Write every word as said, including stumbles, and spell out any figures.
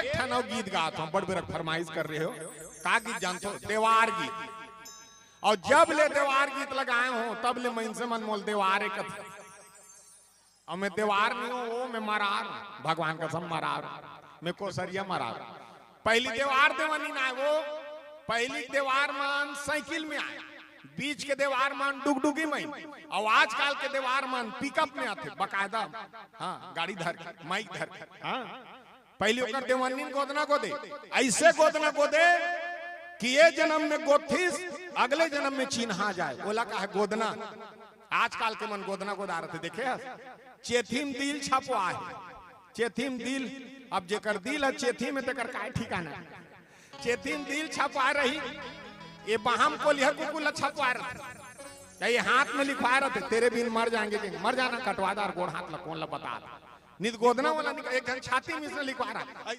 एक ठन अउ गीत गात हंव, बड़ बेरा फरमाइश कर रहे हो, का गीत जानथो? देवार गीत। अउ जब ले देवार गीत ल गाए हंव, तब ले मइनसे मन मोला देवारे कथे। अउ मैं देवार नइ हंव, वो मैं मरार हंव, भगवान कसम मरार हंव, मैं कोसरिया मरार हंव। पहिली देवार देवनिन आय वो, पहिली देवार मन साइकिल में आय, बीच के देवार मन डुगडुगी में, अउ आजकल के देवार मन पिकअप में आथे, बकायदा, हाँ, गाड़ी धर के, माइक धर के, हाँ। पहिली ओकर देवनिन गोदना गोदे, अइसे गोदना गोदे कि ए जनम में गोदथिस, अगले जनम में चिन्हा जाय, ओला कहे गोदना। आजकल के मन गोदना गोदा रथे, देखे हस? चेथी म दिल छपवाय हे, चेथी म दिल। अब जेकर दिल हे चेथी में, तेकर काय ठिकाना? चेथी म दिल छपवाय रही, ए बांह म कोलिहा कुकुर ला छपवाय रथे, या ए हाथ में लिखवाय रथे, "तेरे बिन मर जाएंगे, मर जाना कटवादार गोड़ हाथ ला, कोन ला बता।" नित गोदना वाला निक-, एक झन छाती में इसने लिखवाय रहा।